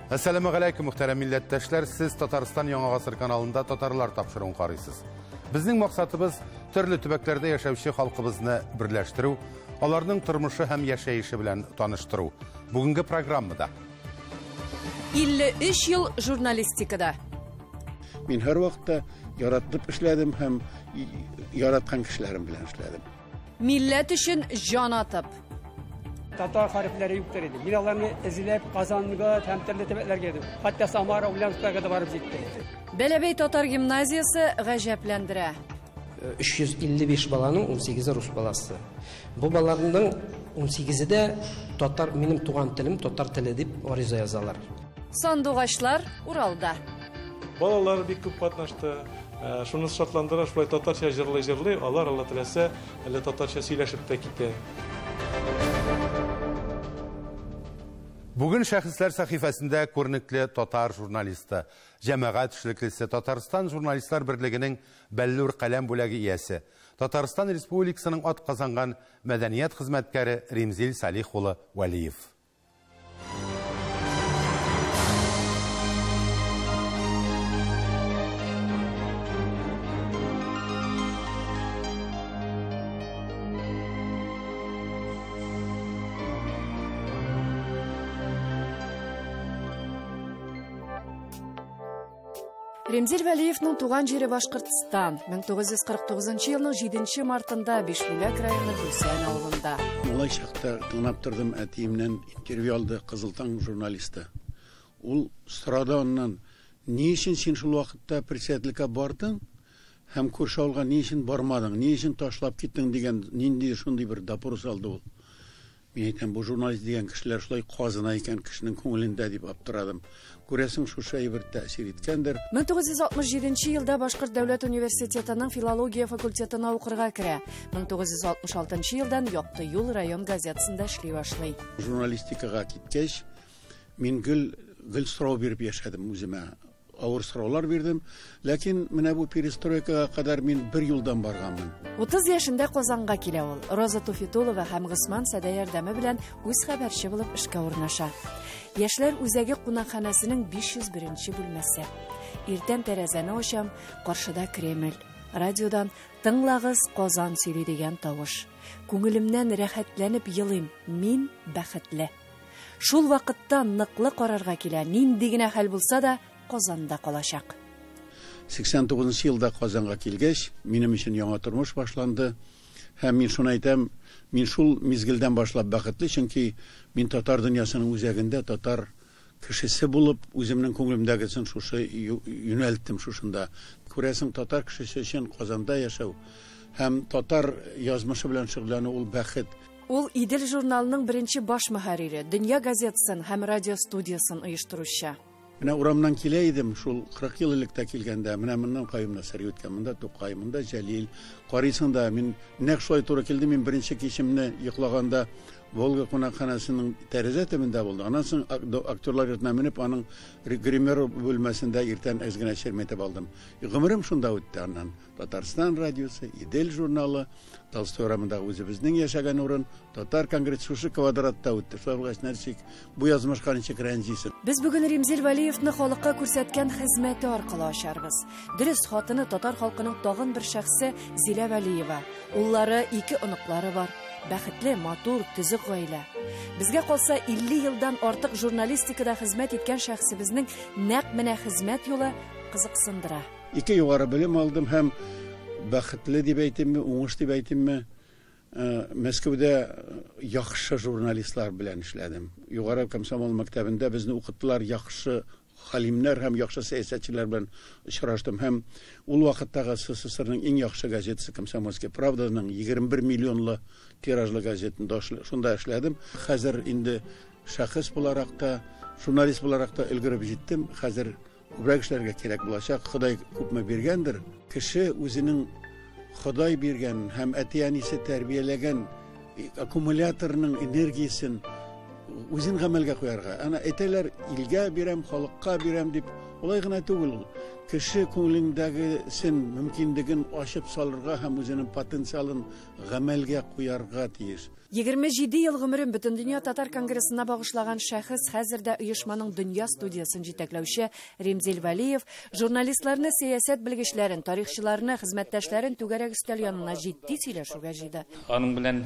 Әссәламегаләйкүм, мөхтәрәм милләттәшләр! Сез Татарстан Яңа Гасыр каналында татарлар тапшыруын карыйсыз. Безнең максатыбыз төрле төбәкләрдә яшәүче халкыбызны берләштерү, аларның тормышы һәм яшәеше белән таныштыру. Бүгенге программада 53 ел журналистикада. Мин һәрвакытта яратып эшләдем һәм яраткан кешеләрем белән эшләдем. Милләт өчен җан атып. Татар хәрефләре юктыр иде. Мин аларны эзләп Казанга һәм төрле төбәкләргә йөрдем. Хәтта Самара, Ульяновскага да барып җиттем. Бәләбәй татар гимназиясе гаҗәпләндерә. 355 баланың 18-е рус баласы. Бу балаларның 18-е дә татар, минем туган телем татар теле дип гариза язалар. Сандугачлар Уралда. Балалар бик күп катнашты. Шунысы шатландыра, шулай татарча җырлый-җырлый, алар, Алла теләсә, әле татарча сөйләшеп тә китә. Бүген Шәхесләр сәхифәсендә күренекле татар журналисты, җәмәгать эшлеклесе, Татарстан журналистлар берлегенең Бәллүр каләм бүләге иясе, Татарстан Республикасының атказанган мәдәният хезмәткәре Римзил Салих улы Вәлиев. Римзил Вәлиевның туган җире Башкортстан. 1949 елның 7 мартында Бишбүләк районы Дүсән авылында. Малай чакта тыңлап тордым, әтиемнән интервью алды Кызыл таң журналисты. Ул сорады аннан, ни өчен син шул вакытта председательгә бардың һәм күрше авылга ни өчен бармадың, ни өчен ташлап киттең дигән нинди шундый бер допрос алды ул. Мин әйтәм, бу журналист дигән кешеләр шулай казына икән кешенең күңелендә дип аптырадым. Күрәсең, шушы әйбер тәэсир иткәндер. 1967 елда Башкорт дәүләт университетының филология факультетына укырга керә. 1966 елдан Якты юл район газетасында эшли башлый. Журналистикага киткәч, мин гел сорау биреп яшәдем үземә. Авыр сораулар бирдем, ләкин менә бу перестройкага кадәр мин бер юлдан барганмын. 30 яшендә Казанга килә ул. Роза Туфитулова һәм Госман Сәдә ярдәме белән үз хәбәрче булып эшкә урнаша. Яшьләр үзәге кунакханәсенең 501 бүлмәсе. Иртән тәрәзәне ачам, каршыда Кремль. Радиодан тыңлагыз Казан сөйли дигән тавыш. Күңелемнән рәхәтләнеп елыйм, мин бәхетле. Шул вакытта ныклы карарга килә, нинди генә хәл булса да Казанда калачак. 89 елда Казанга килгәч, минем өчен яңа тормыш башланды. Һәм мин шуны әйтәм, мин шул мизгелдән башлап бәхетле, чөнки мин татар дөньясының үзәгендә татар кешесе булып, үземнең күңелемдәгесен шушы юнәлттем шушында. Күрәсең, татар кешесе өчен Казанда яшәү һәм татар язмышы белән шөгыльләнү ул бәхет. Ул Идел журналының беренче баш мөхәррире, Дөнья газетасын һәм радио студиясын оештыручы. Менә урамнан килә идем, шул 40 ел элек тә килгәндә, менә моннан Каюм Насыйри үткән, монда Тукай, монда Җәлил. Карыйсың да, мин нәкъ шулай туры килде, мин беренче кичемне йоклаганда Волга кунакханәсенең тәрәзә төбендә булды. Аннан соң актерлар йортына менеп, аның гример бүлмәсендә иртән әз генә черметеп алдым. Гомерем шунда үтте аннан. Татарстан радиосы, Идел журналы, Толстой урамындагы үзебезнең яшәгән урын, Татар конгресс шушы квадратта үтте. Шулай булгач, ничек бу язмышка ничек рәнҗисең? Без бүген Римзил Вәлиевны халыкка күрсәткән хезмәте аркылы ачарбыз. Дөрес, хатыны татар халкының тагын бер шәхсе Зилә Вәлиева. Уллары, ике оныклары бар. Бәхетле, матур, төзек гаилә. Безгә калса 50 елдан артык журналистикада хезмәт иткән шәхсебезнең нәкъ менә хезмәт юлы кызыксындыра. Ике югары белем алдым һәм бәхетле дип әйтимме, уңыш дип әйтимме, Мәскәүдә яхшы журналистлар белән эшләдем. Югары комсомол мәктәбендә безне укыттылар, яхшы галимнәр һәм яхшы сәясәтчеләр белән очраштым. Һәм ул вакыттагы СССРның иң яхшы газетасы Комсомольская правданың 21 миллионлы тиражлы газетында шунда эшләдем. Хәзер инде шәхес буларак та, журналист буларак та өлгереп җиттем. Хәзер күбрәк эшләргә кирәк булачак. Ходай күпме биргәндер. Кеше үзенең Ходай биргән һәм әти-әнисе тәрбияләгән аккумуляторның энергиясен үзен гамәлгә куярга. Ана әйтәләр, илгә бирәм, халыкка бирәм дип. Улай гына түгел ул. Кеше күңелендәгесен, мөмкинлеген ачып салырга һәм үзенең потенциалын гамәлгә куярга тиеш. 27 ел гомерен Бөтендөнья татар конгрессына багышлаган шәхес, хәзер дә оешманың дөнья студиясын җитәкләүче Римзил Вәлиев журналистларны, сәясәт белгечләрен, тарихчыларны, хезмәттәшләрен түгәрәк өстәл янына җитди сөйләшүгә җыйды. Аның белән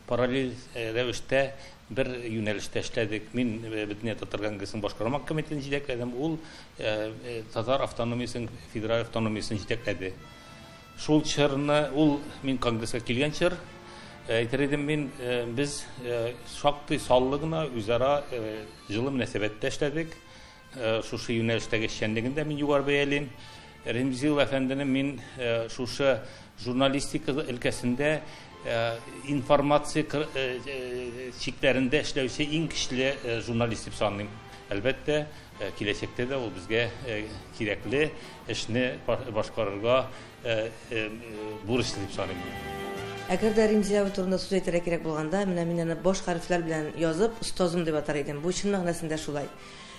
параллель рәвештә бер юнәлештә эшләдек. Мин Бөтендөнья татар конгрессының башкарма комитетын җитәкләдем, ул татар автономиясен, федераль автономиясен җитәкләде. Шул чорны, ул мин конгресска килгән чор, әйтер идем мин, без шактый саллы гына үзара җылы мөнәсәбәттә эшләдек. Шушы юнәлештәге эшчәнлеген дә мин югары бәялим. Римзил әфәндене мин шушы журналистика өлкәсендә информация чикләрендә эшләүче иң көчле журналист дип саныйм. Әлбәттә, киләчәктә дә ул безгә кирәкле эшне башкарырга бурычлы дип саныйм. Әгәр дә Римзил абый турында сүз әйтергә кирәк булганда, менә мин аны баш хәрефләр белән язып, остазым дип атар идем. Бу чын мәгънәсендә шулай.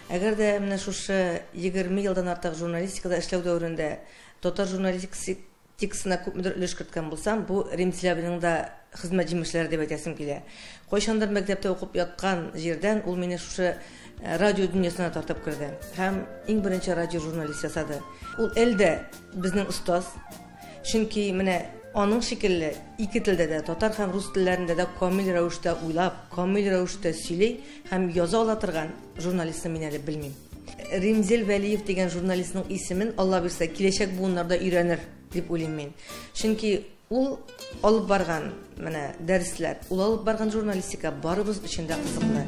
Әгәр дә менә шушы 20 елдан артык журналистикада эшләү дәверендә татар журналистикасына күпмедер өлеш керткән булсам, бу Римзил абыйның да хезмәт җимешләре дип әйтәсем килә. Кайчандыр мәктәптә укып яткан җирдән ул мине шушы радио дөньясына тартып керде һәм иң беренче радио журналист ясады. Ул әлдә безнең остаз. Чөнки менә аның шикелле ике телдә дә, татар һәм рус телләрендә дә камил рәвештә уйлап, камил рәвештә сөйли һәм яза ала торган журналистны мин әле белмим. Римзил Вәлиев дигән журналистның исемен Алла бирсә киләчәк буыннарда өйрәнер дип уйлыйм мин. Чөнки ул алып барган менә дәресләр, ул алып барган журналистика барыбыз өчен дә кызыклы.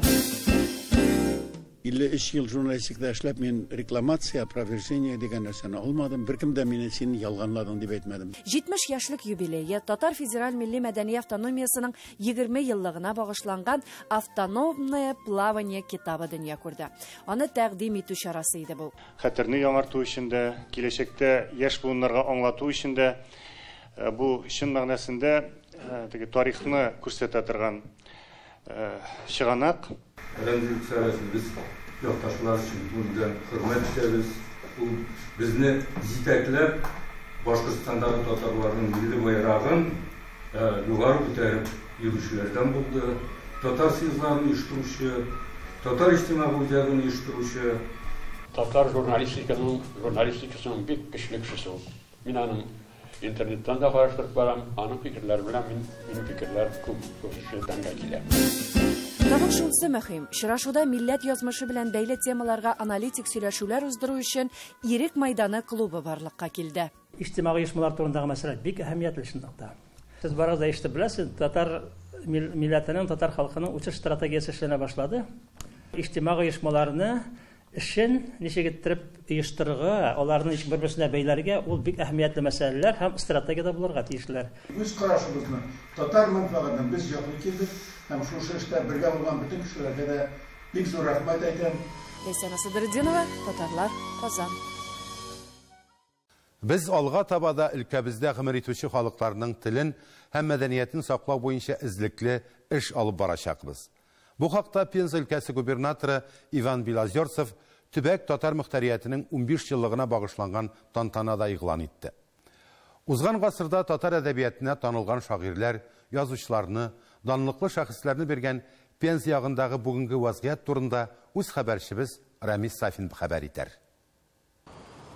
53 ел журналистикада эшләп, мин рекламация, опровержение дигән нәрсәне алмадым. Беркем дә мине син ялганладың дип әйтмәдем. 70 яшьлек юбилее Татар федераль милли мәдәни автономиясының 20 еллыгына багышланган Автономное плавание китабы дөнья күрде. Аны тәкъдим итү чарасы иде бу. Хәтерне яңарту өчен дә, киләчәктә яшь буыннарга аңлату өчен дә бу чын мәгънәсендә теге тарихны күрсәтә торган чыганак. Римзил Сәрәсен без якташлар өчен бүгеннән хөрмәт итәбез. Ул безне җитәкләп Башкортстандагы татарларның милли байрагын югары күтәреп йөрүчеләрдән булды. Татар съездларын оештыручы, татар иҗтимагый үзәген оештыручы. Татар журналистикасының бик көчле кешесе ул. Мин аның интернеттан да караштырып барам, аның фикерләре белән минем фикерләр күп күп килә. Тагын шунысы мөһим, очрашуда милләт язмышы белән бәйле темаларга аналитик сөйләшүләр уздыру өчен Ирек майданы клубы барлыкка килде. Иҗтимагый оешмалар турындагы мәсьәлә бик әһәмиятле чынлыкта. Сез барыгыз да ишетеп беләсез, татар милләтенең, татар халкының үсеш стратегиясе эшләнә башлады. Иҗтимагый оешмаларны эшен ничек иттереп оештырырга, аларны ничек бер-берсенә бәйләргә, ул бик әһәмиятле мәсьәләләр һәм стратегияда булырга тиешләр. Үз карашыбызны, татар мәнфәгатен без яклый килдек һәм шушы эштә бергә булган бөтен кешеләргә дә бик зур рәхмәт әйтәм. Ләйсән Садретдинова, Татарлар, Казан. Без алга таба да өлкәбездә гомер итүче халыкларның телен һәм мәдәниятен саклау буенча эзлекле эш алып барачакбыз. Бу хакта Пенза өлкәсе губернаторы Иван Белозерцев төбәк татар мөхтәриятенең 15 еллыгына багышланган тантанада игълан итте. Узган гасырда татар әдәбиятына танылган шагыйрьләр, язучыларны, данлыклы шәхесләрне биргән Пенза ягындагы бүгенге вазгыять турында үз хәбәрчебез Рамис Сафин хәбәр итәр.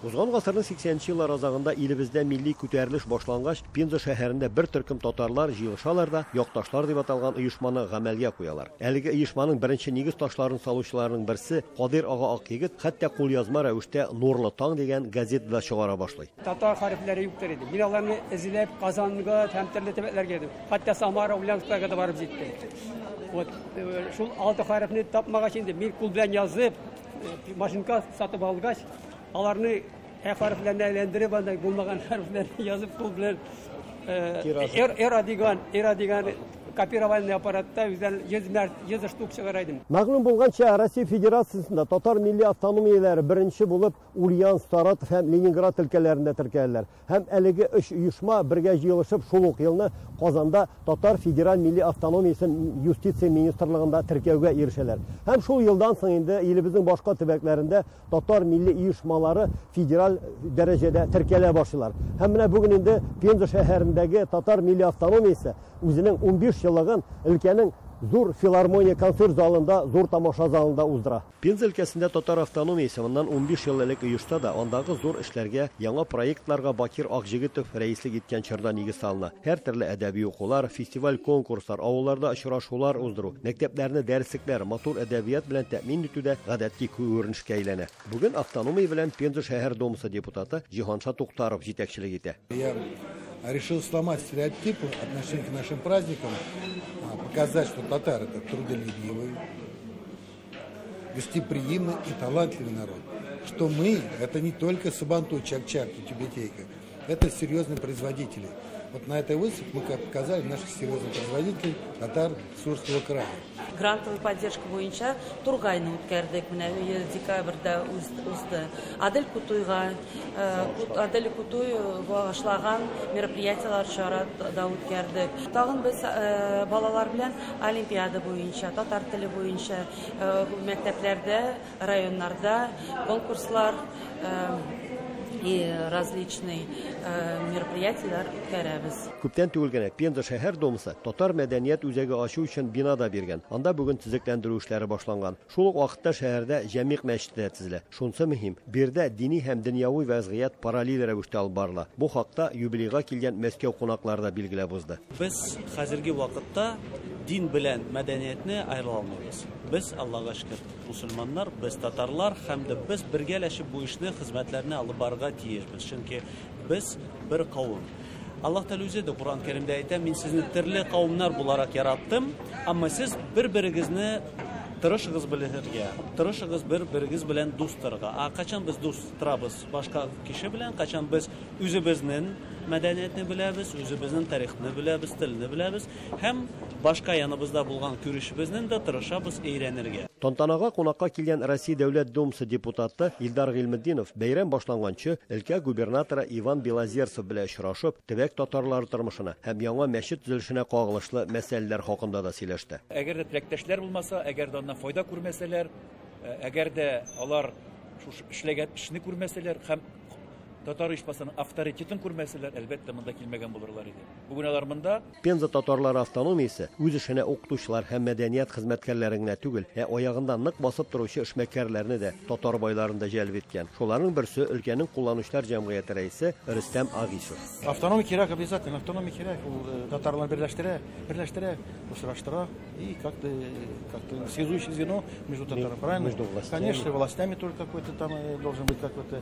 Узган гасырның 80 еллар азагында илебездә милли күтәрелеш башлангач, Пенза шәһәрендә бер төркем татарлар җыелышалар да, якташлар дип аталган оешманы гамәлгә куялар. Әлеге оешманың беренче нигез ташларын салучыларның берсе Кадир ага Акъегет хәтта кулъязма рәвештә Нурлы таң дигән газета да чыгара башлый. Татар хәрефләре юктыр иде. Мин аларны эзләп Казанга һәм төрле төбәкләргә йөрдем. Хәтта Самара, Ульяновскага да барып җиттем. Вот шул алты хәрефне тапмагач инде мин кул белән язып, машинка сатып алгач, аларны ә хәрефләрне әйләндереп, анда булмаган хәрефләрне язып кул белән эра дигән, эра дигән копировальный аппаратта үзен 100 штук чыгара идем. Мәгълүм булганча, Россия Федерациясендә татар милли автономияләре беренче булып Ульяновск, Саратов һәм Ленинград өлкәләрендә теркәләләр. Һәм әлеге өч оешма бергә җыелышып шул ук елны Казанда Татар федераль милли автономиясен юстиция министрлыгында теркәүгә ирешәләр. Һәм шул елдан соң инде илебезнең башка төбәкләрендә татар милли оешмалары федераль дәрәҗәдә теркәлә башлыйлар. Һәм менә бүген инде Пенза шәһәрендәге татар милли автономиясе үзенең 15 еллыгын өлкәнең зур филармония концерт залында, зур тамаша залында уздыра. Пенза өлкәсендә татар автономиясе моннан 15 ел элек оешса да, андагы зур эшләргә, яңа проектларга Бакир Акҗегетов рәислек иткән чорда нигез салына. Һәр төрле әдәби укулар, фестиваль, конкурслар, авылларда очрашулар уздыру, мәктәпләрне дәреслекләр, матур әдәбият белән тәэмин итү дә гадәти күренешкә әйләнә. Бүген автономия белән Пенза шәһәр думасы депутаты Җиһанша Туктаров җитәкчелек итә. Я решил сломать стереотипы отношения к нашим праздникам, показать, что татары это трудолюбивый, гостеприимный и талантливый народ. Что мы это не только Сабантуй, Чак-Чак и Тюбетейка, это серьезные производители. Вот на этой выставке мы показали наших серьезных производителей татар Сурского края. Грантовый поддержка буенча Тургайны үткәрдек, менә декабрьдә узды. Адель Кутуйга, Адель Кутуй багышлаган мероприятияләр чара да үткәрдек. Тагын без балалар белән олимпиада буенча, татар теле буенча мәктәпләрдә, районнарда конкурслар и различные мероприятияләр үткәрәбез. Күптән түгел генә Пенза шәһәр думасы татар мәдәният үзәге ачу өчен бина да биргән. Анда бүген төзекләндерү эшләре башланган. Шул ук вакытта шәһәрдә Җәмигъ мәчете дә төзелә. Шунысы мөһим, биредә дини һәм дөньяви вазгыять параллель рәвештә алып барыла. Бу хакта юбилейга килгән Мәскәү кунаклары да билгеләп узды. Без хәзерге вакытта дин белән мәдәниятне аерыла алмыйбыз. Без, Аллага шөкер, мусульманнар, без татарлар һәм дә без бергәләшеп бу эшне, хезмәтләрне алып барырга тиешбез. Чөнки без бер кавым. Аллаһ Тәгалә үзе дә Коръән Кәримдә әйтә, мин сезне төрле кавымнар буларак яраттым, әмма сез бер-берегезне тырышыгыз белергә, тырышыгыз бер-берегез белән дус торырга. А качан без дус торабыз башка кеше белән, качан без үзебезнең мәдәниятне беләбез, үзебезнең тарихны беләбез, телне беләбез һәм башка яныбызда булган күрешебезнең дә тырышабыз өйрәнергә. Тантанага кунакка килгән Россия Дәүләт Думасы депутаты Илдар Гыйльметдинов бәйрәм башланганчы өлкә губернаторы Иван Белозерцев белән очрашып, төбәк татарлары тормышына һәм яңа мәчет төзелешенә кагылышлы мәсьәләләр хакында да сөйләште. Әгәр дә теләктәшләр булмаса, әгәр дә аннан файда күрмәсәләр, әгәр дә алар шушы эшләгән эшне күрмәсәләр һәм татар оешмасының авторитетын күрмәсәләр, әлбәттә, монда килмәгән булырлар иде. Бүген алар монда. Пенза татарлары автономиясе үз эшенә укытучылар һәм мәдәният хезмәткәрләре генә түгел, ә аягында нык басып торучы эшмәкәрләрне дә, татар байларын да җәлеп иткән. Шуларның берсе өлкәнең кулланучылар җәмгыяте рәисе Рөстәм Агишев. Автономия кирәк, обязательно, автономия кирәк. Ул татарлар берләштерә, берләштерә, очраштыра и как-то, как-то связующее звено между татарами, правильно? Между властями. Конечно, властями тоже какой-то там должен быть какой-то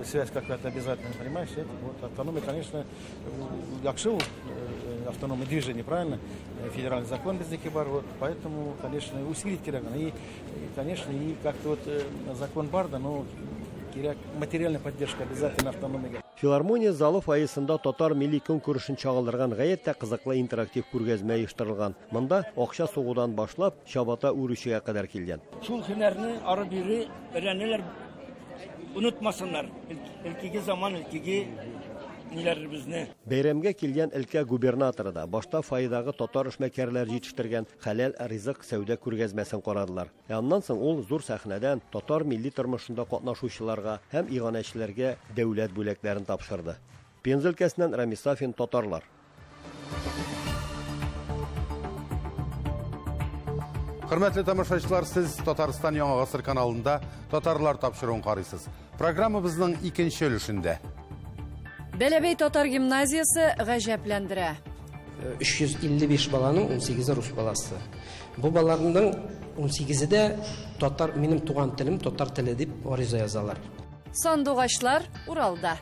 связь какая-то обязательно, понимаешь? Это вот автономия, конечно, Якшил, автономное движение, правильно? Федеральный закон без бар, вот, поэтому, конечно, усилить кирәк, и, конечно, и как-то вот закон бар да, но кирәк материальная поддержка обязательно автономия. Филармония залы фойесында татар милли көнкүрешен чагылдырган гаять тә кызыклы интерактив күргәзмә оештырылган. Монда акча сугудан башлап чабата үрүчегә кадәр килгән. Шул һөнәрне ары-бире өйрәнәләр, онытмасыннар. Элкеге заман, элкеге ниләребезне. Бәйрәмгә килгән өлкә губернаторы да башта фойедагы татар эшмәкәрләр җитештергән хәләл ризык сәүдә күргәзмәсен карадылар. Ә аннан соң ул зур сәхнәдән татар милли тормышында катнашучыларга һәм иганәчеләргә дәүләт бүләкләрен тапшырды. Пенза өлкәсеннән Рамис Сафин, Татарлар. Хөрмәтле тамашачылар, сез Татарстан Яңа Гасыр каналында Татарлар тапшыруын карыйсыз. Программабызның икенче өлешендә. Бәләбәй татар гимназиясе гаҗәпләндерә. 355 баланың 18-е рус баласы. Бу балаларның 18-е дә татар, минем туган телем татар теле дип гариза язалар. Сандугачлар Уралда.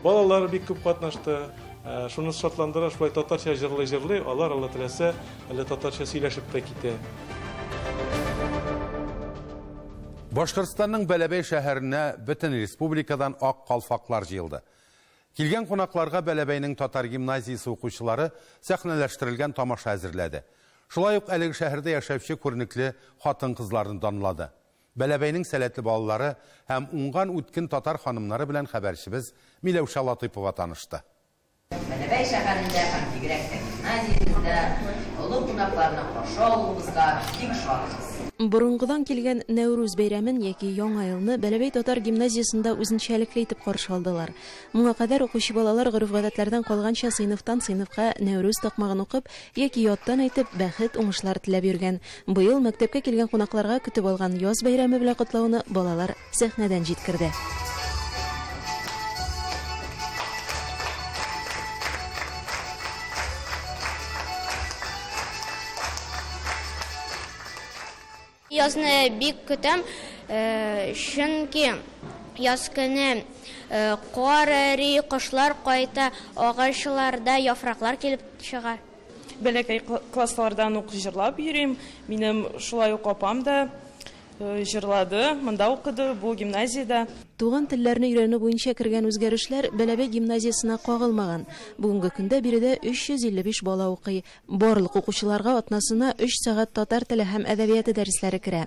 Балалар бик күп катнашты. Шунысы шатландыра, шулай татарча җырлый-җырлый, алар Алла теләсә, әле татарча сөйләшеп тә китә. Башкортстанның Бәләбәй шәһәренә бөтен республикадан ак калфаклар җыелды. Килгән кунакларга Бәләбәйнең татар гимназиясе укучылары сәхнәләштерелгән тамаша әзерләде. Шулай ук әлеге шәһәрдә яшәүче күренекле хатын-кызларны данлады. Бәләбәйнең сәләтле балалары һәм уңган үткен татар ханымнары белән хәбәрчебез Миләүшә Латыйпова танышты. Бәләбәй шәһәрендә һәм бигрәк тә гимназиябездә олы кунакларны каршы алуыбызга бик шатбыз. Борынгыдан килгән Нәүрүз бәйрәмен яки Яңа елны Бәләбәй татар гимназиясендә үзенчәлекле итеп каршы алдылар. Моңа кадәр укучы балалар гореф-гадәтләрдән калганча сыйныфтан сыйныфка Нәүрүз такмагын укып яки яттан әйтеп, бәхет, уңышлар теләп йөргән. Быел мәктәпкә килгән кунакларга көтеп алган яз бәйрәме белән котлауны балалар сәхнәдән җиткерде. Язны бик көтәм, чөнки яз көне кар эри, кошлар кайта, агачларда яфраклар килеп чыга. Бәләкәй класслардан ук җырлап йөрим. Минем шулай ук апам да җырлады, монда укыды, бу гимназиядә. Туган телләрне өйрәнү буенча кергән үзгәрешләр Бәләбәй гимназиясенә кагылмаган. Бүгенге көндә биредә 355 бала укый. Барлык укучыларга атнасына 3 сәгать татар теле һәм әдәбияты дәресләре керә.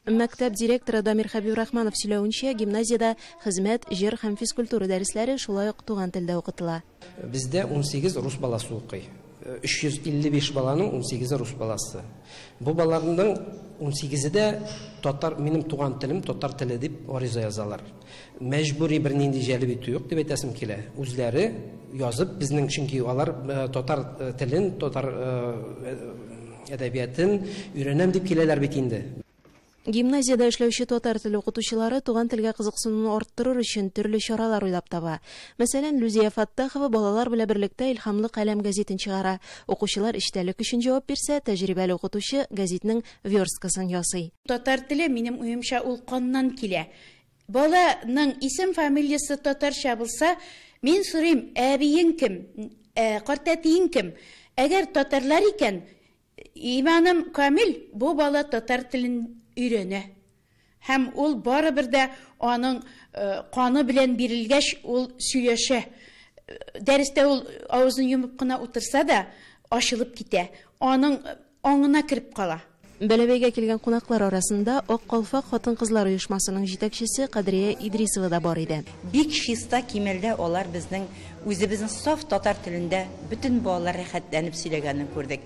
Мәктәп директоры Дамир Хәбибрахманов сөйләвенчә, гимназиядә хезмәт, җыр һәм физкультура дәресләре шулай ук туган телдә укытыла. Бездә 18 рус баласы укый. 355 баланың 18-е рус баласы. Бу балаларның 18-е дә татар, минем туган телем татар теле дип гариза язалар. Мәҗбүри бернинди җәлеп итү юк дип әйтәсем килә. Үзләре язып, безнең чөнки алар татар телен, татар әдәбиятын өйрәнәм дип киләләр бит инде. Гимназиядә эшләүче татар теле укытучылары туган телгә кызыксынуны арттырыр өчен төрле чаралар уйлап таба. Мәсәлән, Люзия Фаттахова балалар белән берлектә Илһамлы каләм гәзитен чыгара. Укучылар эчтәлек өчен җавап бирсә, тәҗрибәле укытучы гәзитнең версткасын ясый. Татар теле, минем уемча, ул каннан килә. Баланың исем фамилиясе татарча булса, мин сорыйм, әбиең кем, картәтиең кем? Әгәр татарлар икән, иманым камил, бу бала татар телен өйрәнә. Һәм ул барыбер дә аның каны белән бирелгәч, ул сөйләшә. Дәрестә ул авызын йомып кына утырса да, ачылып китә. Аның аңына кереп кала. Бәләбәйгә килгән кунаклар арасында Ак калфак хатын-кызлар оешмасының җитәкчесе Кадрия Идрисова да бар иде. Бик чиста кимәлдә алар безнең үзебезнең саф татар телендә бөтен балалар рәхәтләнеп сөйләгәнен күрдек.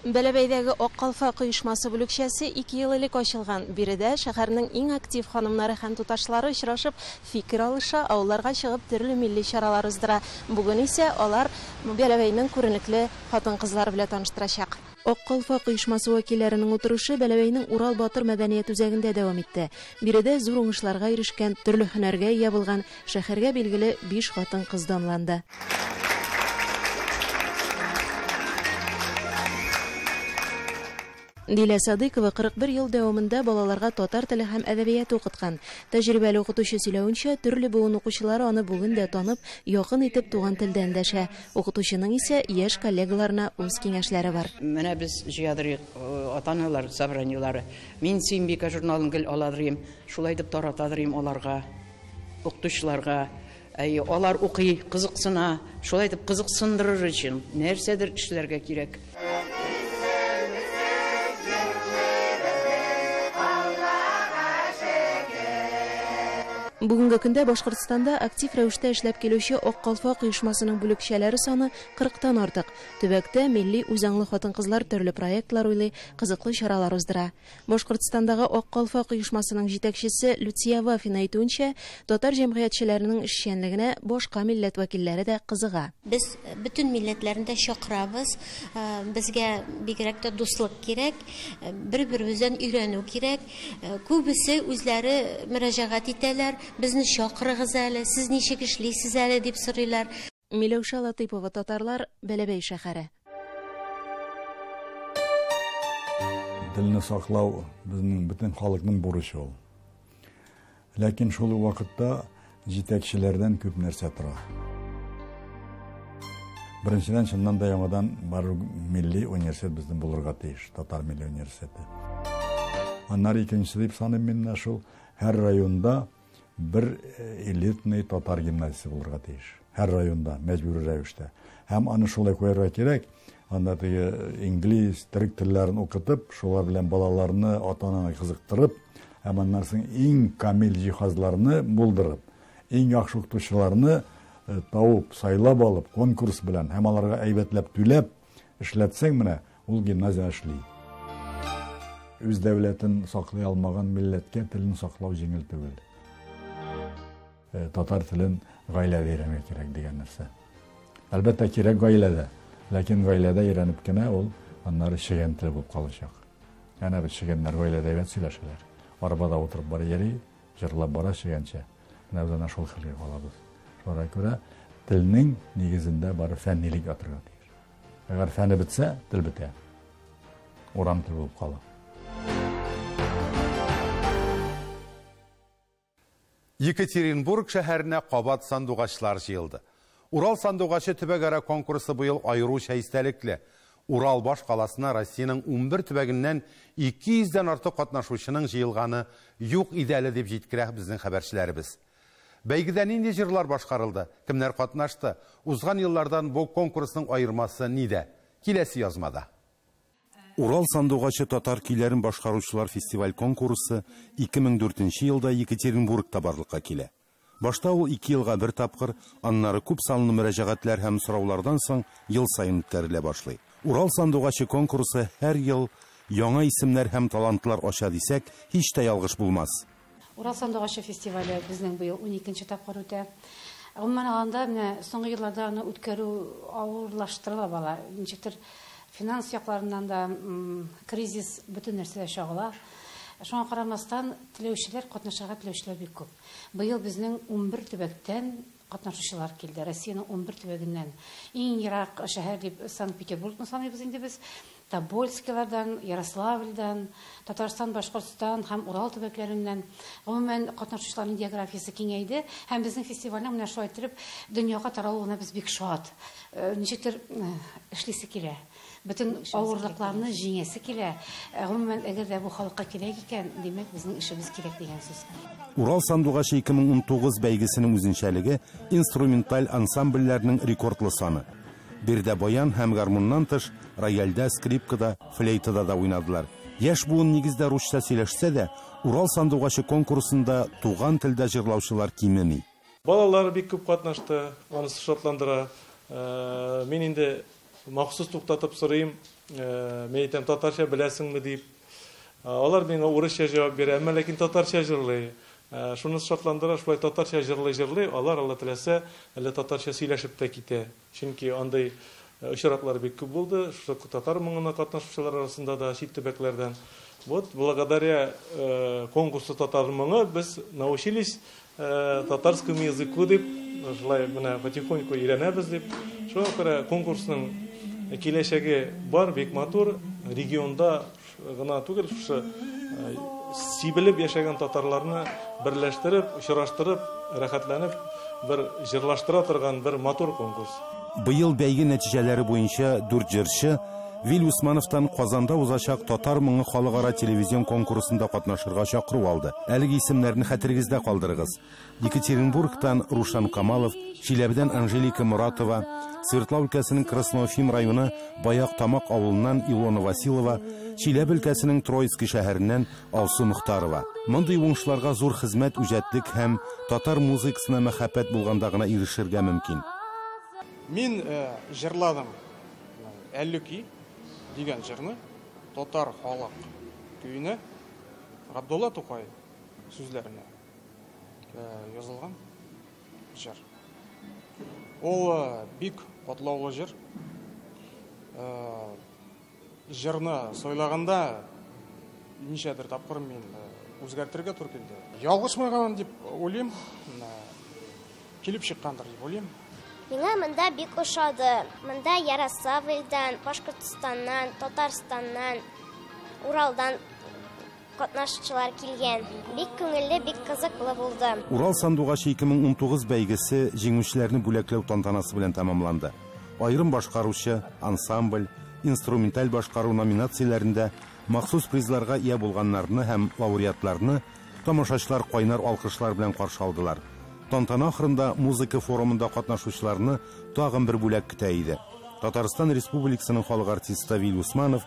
Бәләбәйдәге Ак калфак оешмасы бүлекчәсе 2 ел элек ачылган. Биредә шәһәрнең иң актив ханымнары һәм туташлары очрашып, фикер алыша, авылларга чыгып төрле милли чаралар уздыра. Бүген исә алар Бәләбәйнең күренекле хатын-кызлары белән таныштырачак. Ак калфак оешмасы вәкилләренең утырышы Бәләбәйнең Урал Батыр мәдәният үзәгендә дәвам итте. Биредә зур уңышларга ирешкән, төрле һөнәргә ия булган, шәһәргә билгеле 5 хатын-кыз данланды. Дилә Садыйкова 41 ел дәвамында балаларга татар теле һәм әдәбияты укыткан. Тәҗрибәле укытучы сөйләвенчә, төрле буын укучылары аны бүген дә танып, якын итеп туган телдә эндәшә. Укытучының исә яшь коллегаларына үз киңәшләре бар. Менә без җыядырыйк ата-аналар собраниелары. Мин Сөембикә журналын гел аладырыйм, шулай дип таратадырыйм аларга, укытучыларга. Әй, алар укый, кызыксына, шулай дип кызыксындырыр өчен нәрсәдер эшләргә кирәк. Бүгенге көндә Башкортстанда актив рәвештә эшләп килүче Ак калфак оешмасының бүлекчәләре саны 40-тан артык. Төбәктә милли үзаңлы хатын-кызлар төрле проектлар уйлый, кызыклы чаралар уздыра. Башкортстандагы Ак калфак оешмасының җитәкчесе Люция Вафина әйтүенчә, татар җәмгыятьчеләренең эшчәнлегенә башка милләт вәкилләре дә кызыга. Без бөтен милләтләрне дә чакырабыз. Безгә бигрәк тә дуслык кирәк, бер-беребездән өйрәнү кирәк. Күбесе үзләре мөрәҗәгать итәләр. Безне чакырыгыз әле, сез ничек эшлисез әле дип сорыйлар. Миләүшә Латыйпова, Татарлар, Бәләбәй шәһәре. Телне саклау безнең бөтен халыкның бурычы ул. Ләкин шул ук вакытта җитәкчеләрдән күп нәрсә тора. Беренчедән, чыннан да яңадан бар милли университет безнең булырга тиеш, татар милли университеты. Аннары икенче дип саныйм мин менә шул, һәр районда бер элитный татар гимназиясе булырга тиеш. Һәр районда мәҗбүри рәвештә. Һәм аны шулай куярга кирәк, анда теге инглиз, төрек телләрен укытып, шулар белән балаларны, ата-ананы кызыктырып, һәм аннан соң иң камил җиһазларны булдырып, иң яхшы укытучыларны табып, сайлап алып, конкурс белән һәм аларга әйбәтләп түләп эшләтсәң, менә ул гимназия эшли. Үз дәүләтен саклый алмаган милләткә телен саклау җиңел түгел. Татар телен гаиләдә өйрәнергә кирәк дигән нәрсә. Әлбәттә, кирәк гаиләдә. Ләкин гаиләдә өйрәнеп кенә ул аннары чегән теле булып калачак. Әнә бит чегәннәр гаиләдә әйбәт сөйләшәләр. Арбада утырып бара йөри, җырлап бара чегәнчә. Менә без әнә шул хәлгә калабыз. Шуңа күрә телнең нигезендә бары фәннилек ятырга тиеш. Әгәр фәне бетсә, тел бетә. Урам тел булып кала. Екатеринбург шәһәренә кабат сандугачлар җыелды. Урал сандугачы төбәкара конкурсы быел аеруча истәлекле. Урал баш каласына Россиянең 11 төбәгеннән 200 дән артык катнашучының җыелганы юк иде әле дип җиткерә безнең хәбәрчеләребез. Бәйгедә нинди җырлар башкарылды, кемнәр катнашты, узган еллардан бу конкурсның аермасы нидә? Киләсе язмада. Урал сандугачы татар көйләрен башкаручылар фестиваль конкурсы 2004 елда Екатеринбургта барлыкка килә. Башта ул 2 елга бер тапкыр, аннары күп санлы мөрәҗәгатьләр һәм сораулардан соң ел саен үткәрелә башлый. Урал сандугачы конкурсы һәр ел яңа исемнәр һәм талантлар ача дисәк, һич тә ялгыш булмас. Урал сандугачы фестивале безнең быел 12 тапкыр үтә. Гомумән алганда, менә соңгы елларда аны үткәрү авырлаштырыла бала. Ничектер финанс якларыннан да кризис бөтен нәрсәдә чагыла. Шуңа карамастан, теләүчеләр, катнашырга теләүчеләр бик күп. Быел безнең 11 төбәктән катнашучылар килде. Россиянең 11 төбәгеннән. Иң ерак шәһәр дип Санкт-Петербургны саныйбыз инде без. Тобольскилардан, Ярославльдан, Татарстан, Башкортстан һәм Урал төбәкләреннән. Гомумән, катнашучыларның географиясе киңәйде һәм безнең фестивальнең менә шулай иттереп дөньяга таралуына без бик шат. Ничектер эшлисе килә. Бөтен авырлыкларны җиңәсе килә. Гомумән, әгәр дә бу халыкка кирәк икән, димәк, безнең эшебез кирәк дигән сүз. Урал сандугачы 2019 бәйгесенең үзенчәлеге инструменталь ансамбльләрнең рекордлы саны. Биредә баян һәм гармуннан тыш рояльдә, скрипкада, флейтада да уйнадылар. Яшь буын нигездә русча сөйләшсә дә, Урал сандугачы конкурсында туган телдә җырлаучылар кимеми. Балалар бик күп катнашты, анысы шатландыра. Мин инде махсус туктатып сорыйм, мин әйтәм, татарча беләсеңме дип. Алар миңа урысча җавап бирә, әмма ләкин татарча җырлый. Шунысы шатландыра, шулай татарча җырлый-җырлый, алар Алла теләсә, әллә татарча сөйләшеп тә китә. Чөнки андый очраклар бик күп булды, шушы татар моңына катнашучылар арасында да, чит төбәкләрдән. Вот, благодаря конкурсу татар моңы без научились татарскому языку дип, шулай менә потихоньку өйрәнәбез дип. Шуңа күрә конкурсның киләчәге бар, бик матур. Регионда гына түгел, шушы сибелеп яшәгән татарларны берләштереп, очраштырып, рәхәтләнеп бер җырлаштыра торган бер матур конкурс. Быел бәйге нәтиҗәләре буенча 4 җырчы Вил Усмановтан Казанда узачак Татар моңы халыкара телевизион конкурсында катнашырга чакыру алды. Әлеге исемнәрне хәтерегездә калдырыгыз. Екатеринбургтан Рушан Камалов, Чиләбедән Анжелика Муратова, Свердлов өлкәсенең Красноуфим районы Баяк Тамак авылыннан Илона Василова, Чиләбе өлкәсенең Троицкий шәһәреннән Алсу Мөхтарова. Мондый уңышларга зур хезмәт, үҗәтлек һәм татар музыкасына мәхәббәт булганда гына ирешергә мөмкин. Мин җырладым Әллүки дигән җырны татар халык көенә Габдулла Тукай сүзләренә язылган җыр. Ул бик катлаулы җыр. Җырны сайлаганда ничәдер тапкыр мин үзгәртергә туры килде. Ялгышмаган дип уйлыйм, килеп чыккандыр дип уйлыйм. Миңа монда бик ошады. Монда Ярославльдан, Башкортостаннан, Татарстаннан, Уралдан катнашучылар килгән. Бик күңелле, бик кызыклы булды. Урал сандугачы 2019 бәйгесе җиңүчеләрне бүләкләү тантанасы белән тәмамланды. Аерым башкаручы, ансамбль, инструменталь башкару номинацияләрендә махсус призларга ия булганнарны һәм лауреатларны тамашачылар кайнар алкышлар белән каршы алдылар. Тантана ахырында музыка форумында катнашучыларны тагын бер бүләк көтә иде. Татарстан Республикасының халык артисты Вил Усманов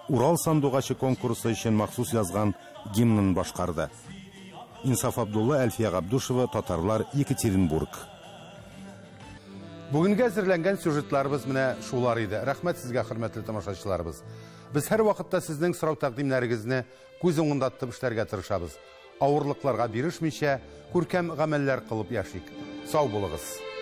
Урал сандугачы конкурсы өчен махсус язган гимнын башкарды. Инсаф Абдулла, Әлфия Габдушева, Татарлар, Екатеринбург. Бүгенгә әзерләнгән сюжетларыбыз менә шулар иде. Рәхмәт сезгә, хөрмәтле тамашачыларыбыз. Без һәр вакытта сезнең сорау тәкъдимнәрегезне күз уңында тотып эшләргә тырышабыз. Авырлыкларга бирешмичә, күркәм гамәлләр кылып яшик. Сау булыгыз.